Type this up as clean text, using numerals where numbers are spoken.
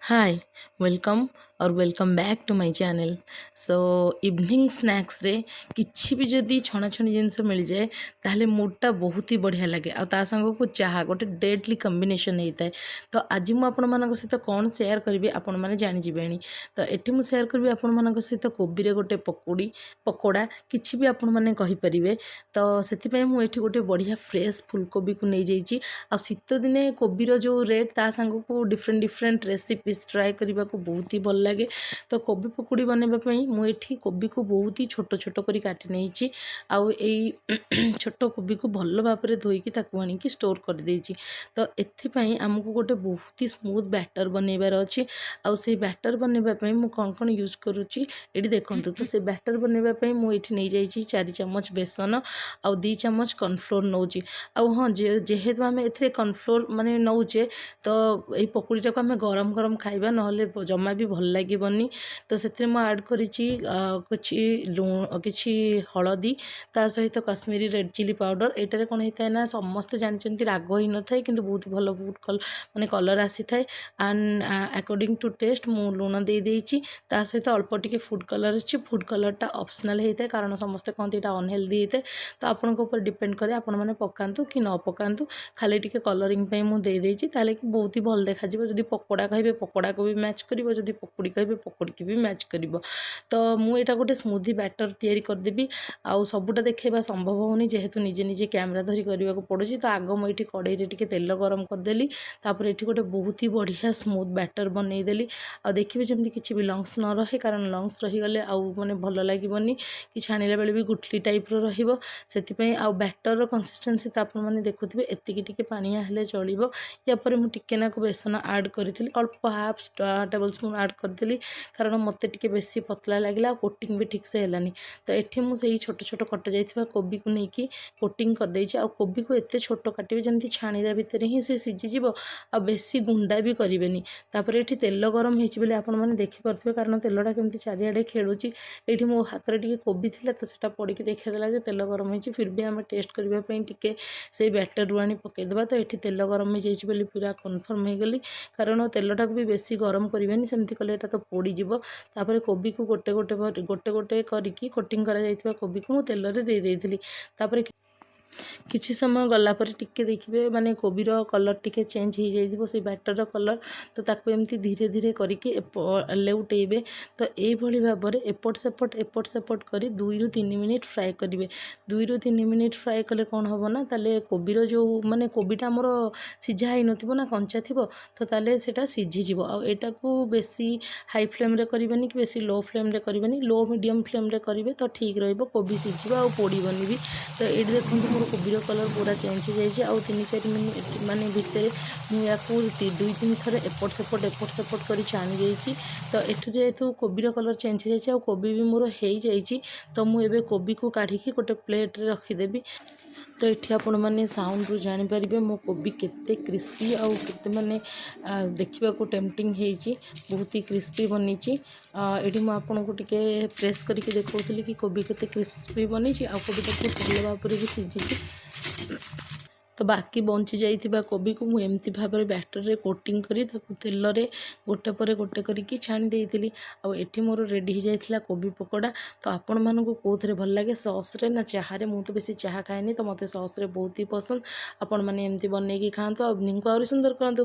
Hi, welcome or welcome back to my channel. So evening ସ୍ନାକ୍ସରେ କିଛି ବି ଯଦି ଛଣାଛଣି ଜିନିଷ ମିଳିଯାଏ, ତାହେଲେ ମୁଡ଼୍ଟା ବହୁତ ହି ବଢ଼ିଆ ଲାଗେ। ଆଉ ତା ସାଙ୍ଗକୁ ଚାହା ଗୋଟେ ଡେଡ଼ଲି କମ୍ବିନେସନ୍ ହେଇଥାଏ। ତ ଆଜି ମୁଁ ଆପଣମାନଙ୍କ ସହିତ କ'ଣ ସେୟାର କରିବି, ଆପଣମାନେ ଜାଣିଯିବେଣି। ତ ଏଠି ମୁଁ ସେୟାର କରିବି ଆପଣମାନଙ୍କ ସହିତ କୋବିରେ ଗୋଟେ ପକୁଡ଼ି, ପକୋଡ଼ା, କିଛି ବି ଆପଣମାନେ କହିପାରିବେ। ତ ସେଥିପାଇଁ ମୁଁ ଏଠି ଗୋଟେ ବଢ଼ିଆ ଫ୍ରେଶ୍ ଫୁଲକୋବିକୁ ନେଇଯାଇଛି। ଆଉ ଶୀତ ଦିନେ କୋବିର ଯେଉଁ ରେଟ୍, ତା ସାଙ୍ଗକୁ ଡିଫରେଣ୍ଟ ଡିଫରେଣ୍ଟ ରେସିପିସ୍ ଟ୍ରାଏ କରିବାକୁ ବହୁତ ହି ଭଲ ଲାଗେ। ତ କୋବି ପକୁଡ଼ି ବନେଇବା ପାଇଁ ମୁଁ ଏଠି କୋବିକୁ ବହୁତ ହି ଛୋଟ ଛୋଟ କରି କାଟି ନେଇଛି। ଆଉ ଏଇ ଛୋଟ କୋବିକୁ ଭଲ ଭାବରେ ଧୋଇକି ତାକୁ ଆଣିକି ଷ୍ଟୋର୍ କରିଦେଇଛି। ତ ଏଥିପାଇଁ ଆମକୁ ଗୋଟେ ବହୁତ ହି ସ୍ମୁଥ୍ ବ୍ୟାଟର୍ ବନେଇବାର ଅଛି। ଆଉ ସେଇ ବ୍ୟାଟର୍ ବନେଇବା ପାଇଁ ମୁଁ କ'ଣ କ'ଣ ୟୁଜ୍ କରୁଛି, ଏଠି ଦେଖନ୍ତୁ। ତ ସେ ବ୍ୟାଟର୍ ବନେଇବା ପାଇଁ ମୁଁ ଏଠି ନେଇଯାଇଛି 4 ଚାମଚ ବେସନ ଆଉ 2 ଚାମଚ କର୍ଣ୍ଣଫ୍ଲୋର୍ ନେଉଛି। ଆଉ ହଁ, ଯେହେତୁ ଆମେ ଏଥିରେ କର୍ଣ୍ଣଫ୍ଲୋର୍ ମାନେ ନେଉଛେ, ତ ଏଇ ପକୁଡ଼ିଟାକୁ ଆମେ ଗରମ ଗରମ ଖାଇବା, ନହେଲେ ଜମା ବି ଭଲ ଲାଗିବନି। ତ ସେଥିରେ ମୁଁ ଆଡ଼୍ କରିଛି କିଛି ଲୁଣ, କିଛି ହଳଦୀ, ତା ସହିତ କାଶ୍ମୀରୀ ରେଡ଼୍ ଚିଲି ପାଉଡ଼ର। ଏଇଟାରେ କ'ଣ ହେଇଥାଏ ନା, ସମସ୍ତେ ଜାଣିଛନ୍ତି, ରାଗ ହେଇନଥାଏ କିନ୍ତୁ ବହୁତ ଭଲ ଫୁଡ଼୍ ମାନେ କଲର୍ ଆସିଥାଏ। ଆଣ୍ଡ ଆକର୍ଡ଼ିଂ ଟୁ ଟେଷ୍ଟ ମୁଁ ଲୁଣ ଦେଇଦେଇଛି। ତା ସହିତ ଅଳ୍ପ ଟିକେ ଫୁଡ଼୍ କଲର୍ ଅଛି। ଫୁଡ଼୍ କଲର୍ଟା ଅପସନାଲ୍ ହେଇଥାଏ, କାରଣ ସମସ୍ତେ କହନ୍ତି ଏଇଟା ଅନହେଲ୍ଦି ହେଇଥାଏ। ତ ଆପଣଙ୍କ ଉପରେ ଡିପେଣ୍ଡ କରେ, ଆପଣମାନେ ପକାନ୍ତୁ କି ନ ପକାନ୍ତୁ। ଖାଲି ଟିକେ କଲରିଂ ପାଇଁ ମୁଁ ଦେଇଦେଇଛି, ତାହେଲେ କି ବହୁତ ହି ଭଲ ଦେଖାଯିବ। ଯଦି ପକୋଡ଼ା କହିବେ, ପକୋଡ଼ାକୁ ବି ମ୍ୟାଚ୍ କରିବ। ଯଦି ପକୁଡ଼ି କହିବେ, ପକୁଡ଼ିକି ବି ମ୍ୟାଚ୍ କରିବ। ତ ମୁଁ ଏଇଟା ଗୋଟେ ସ୍ମୁଦି ବ୍ୟାଟର୍ ତିଆରି କରିଦେବି। ଆଉ ସବୁଟା ଦେଖାଇବା ସମ୍ଭବ ହେଉନି, ଯେହେତୁ ନିଜେ ନିଜେ କ୍ୟାମେରା ଧରି କରିବାକୁ ପଡ଼ୁଛି। ତ ଆଗ ମୁଁ ଏଇଠି କଡ଼େଇରେ ଟିକେ ତେଲ ଗରମ କରିଦେଲି। ତାପରେ ଏଠି ଗୋଟେ ବହୁତ ହି ବଢ଼ିଆ ସ୍ମୁଥ୍ ବ୍ୟାଟର୍ ବନେଇଦେଲି। ଆଉ ଦେଖିବେ ଯେମିତି କିଛି ବି ଲମ୍ପସ୍ ନ ରହେ, କାରଣ ଲମ୍ପସ୍ ରହିଗଲେ ଆଉ ମାନେ ଭଲ ଲାଗିବନି କି ଛାଣିଲା ବେଳେ ବି ଗୁଠଲି ଟାଇପ୍ର ରହିବ, ସେଥିପାଇଁ। ଆଉ ବ୍ୟାଟର୍ର କନସିଷ୍ଟେନ୍ସି ତ ଆପଣମାନେ ଦେଖୁଥିବେ, ଏତିକି ଟିକେ ପାଣିଆ ହେଲେ ଚଳିବ। ୟା ପରେ ମୁଁ ଟିକେ ନାକୁ ବେସନ ଆଡ଼୍ କରିଥିଲି, ଅଳ୍ପ ହାଫ୍ ଟେବଲ୍ ସ୍ପୁନ୍ ଆଡ଼୍ କରିଥିଲି, କାରଣ ମୋତେ ଟିକେ ବେଶୀ ପତଳା ଲାଗିଲା ଆଉ କୋଟିଂ ବି ଠିକ୍ସେ ହେଲାନି। ତ ଏଠି ମୁଁ ସେଇ ଛୋଟ ଛୋଟ କଟାଯାଇଥିବା କୋବିକୁ ନେଇକି କୋଟିଂ କରିଦେଇଛି। ଆଉ କୋବିକୁ ଏତେ ଛୋଟ କାଟିବେ ଯେମିତି ଛାଣିଲା ଭିତରେ ହିଁ ସେ ସିଝିଯିବ, ଆଉ ବେଶୀ ଗୁଣ୍ଡା ବି କରିବେନି। ତାପରେ ଏଠି ତେଲ ଗରମ ହେଇଛି ବୋଲି ଆପଣମାନେ ଦେଖିପାରୁଥିବେ, କାରଣ ତେଲଟା କେମିତି ଚାରିଆଡ଼େ ଖେଳୁଛି। ଏଇଠି ମୋ ହାତରେ ଟିକେ କୋବି ଥିଲା, ତ ସେଇଟା ପଡ଼ିକି ଦେଖାଇଦେଲା ଯେ ତେଲ ଗରମ ହେଇଛି। ଫିର୍ ବି ଆମେ ଟେଷ୍ଟ କରିବା ପାଇଁ ଟିକେ ସେଇ ବ୍ୟାଟରରୁ ଆଣି ପକାଇଦେବା। ତ ଏଠି ତେଲ ଗରମ ହେଇଯାଇଛି ବୋଲି ପୁରା କନଫର୍ମ ହେଇଗଲି, କାରଣ ତେଲଟାକୁ ବି ବେଶୀ ଗରମ କରିବେନି, ସେମିତି କଲେ ଏଇଟା ତ ପୋଡ଼ିଯିବ। ତାପରେ କୋବିକୁ ଗୋଟେ ଗୋଟେ ଗୋଟେ ଗୋଟେ କରିକି କୋଟିଂ କରାଯାଇଥିବା କୋବିକୁ ମୁଁ ତେଲରେ ଦେଇ ଦେଇଥିଲି। ତାପରେ କିଛି ସମୟ ଗଲା ପରେ ଟିକେ ଦେଖିବେ, ମାନେ କୋବିର କଲର୍ ଟିକେ ଚେଞ୍ଜ ହେଇଯାଇଥିବ, ସେଇ ବ୍ୟାଟରର କଲର୍। ତ ତାକୁ ଏମିତି ଧୀରେ ଧୀରେ କରିକି ଲେଉଟେଇବେ। ତ ଏଇଭଳି ଭାବରେ ଏପଟ ସେପଟ ଏପଟ ସେପଟ କରି 2ରୁ 3 ମିନିଟ୍ ଫ୍ରାଏ କରିବେ। 2ରୁ 3 ମିନିଟ୍ ଫ୍ରାଏ କଲେ କ'ଣ ହେବ ନା, ତାହେଲେ କୋବିର ଯେଉଁ ମାନେ କୋବିଟା ଆମର ସିଝା ହେଇନଥିବ ନା, କଞ୍ଚା ଥିବ, ତ ତାହେଲେ ସେଇଟା ସିଝିଯିବ। ଆଉ ଏଇଟାକୁ ବେଶୀ ହାଇ ଫ୍ଲେମ୍ରେ କରିବେନି କି ବେଶୀ ଲୋ ଫ୍ଲେମ୍ରେ କରିବେନି, ଲୋ ମିଡ଼ିୟମ୍ ଫ୍ଲେମ୍ରେ କରିବେ ତ ଠିକ୍ ରହିବ, କୋବି ସିଝିବ ଆଉ ପୋଡ଼ିବନି ବି। ତ ଏଇଠି ଦେଖନ୍ତୁ, ମୋର କୋବିର କଲର୍ ପୁରା ଚେଞ୍ଜ ହେଇଯାଇଛି। ଆଉ 3-4 ମିନିଟ୍ ମାନେ ଭିତରେ ମୁଁ ୟାକୁ 2-3 ଥର ଏପଟ ସେପଟ ଏପଟ ସେପଟ କରି ଛାଣି ଦେଇଛି। ତ ଏଠୁ ଯେହେତୁ କୋବିର କଲର୍ ଚେଞ୍ଜ ହେଇଯାଇଛି ଆଉ କୋବି ବି ମୋର ହେଇଯାଇଛି, ତ ମୁଁ ଏବେ କୋବିକୁ କାଢ଼ିକି ଗୋଟେ ପ୍ଲେଟ୍ରେ ରଖିଦେବି। ତ ଏଠି ଆପଣମାନେ ସାଉଣ୍ଡରୁ ଜାଣିପାରିବେ ମୋ କୋବି କେତେ କ୍ରିସ୍ପି ଆଉ କେତେ ମାନେ ଦେଖିବାକୁ ଟେମ୍ପଟିଂ ହେଇଛି, ବହୁତ ହି କ୍ରିସ୍ପି ବନିଛି। ଏଠି ମୁଁ ଆପଣଙ୍କୁ ଟିକେ ପ୍ରେସ୍ କରିକି ଦେଖାଉଥିଲି କି କୋବି କେତେ କ୍ରିସ୍ପି ବନିଛି ଆଉ କୋବିଟା ବହୁତ ଭଲ ଭାବରେ ବି ସିଝିଛି। ତ ବାକି ବଞ୍ଚି ଯାଇଥିବା କୋବିକୁ ମୁଁ ଏମିତି ଭାବରେ ବ୍ୟାଟରରେ କୋଟିଂ କରି ତାକୁ ତେଲରେ ଗୋଟେ ପରେ ଗୋଟେ କରିକି ଛାଣି ଦେଇଥିଲି। ଆଉ ଏଠି ମୋର ରେଡ଼ି ହେଇଯାଇଥିଲା କୋବି ପକୋଡ଼ା। ତ ଆପଣମାନଙ୍କୁ କେଉଁଥିରେ ଭଲ ଲାଗେ, ସସ୍ରେ ନା ଚାହାରେ? ମୁଁ ତ ବେଶୀ ଚାହା ଖାଏନି, ତ ମୋତେ ସସ୍ରେ ବହୁତ ହି ପସନ୍ଦ। ଆପଣମାନେ ଏମିତି ବନେଇକି ଖାଆନ୍ତୁ ଆଉ ଇଭିନିଂକୁ ଆହୁରି ସୁନ୍ଦର କରନ୍ତୁ।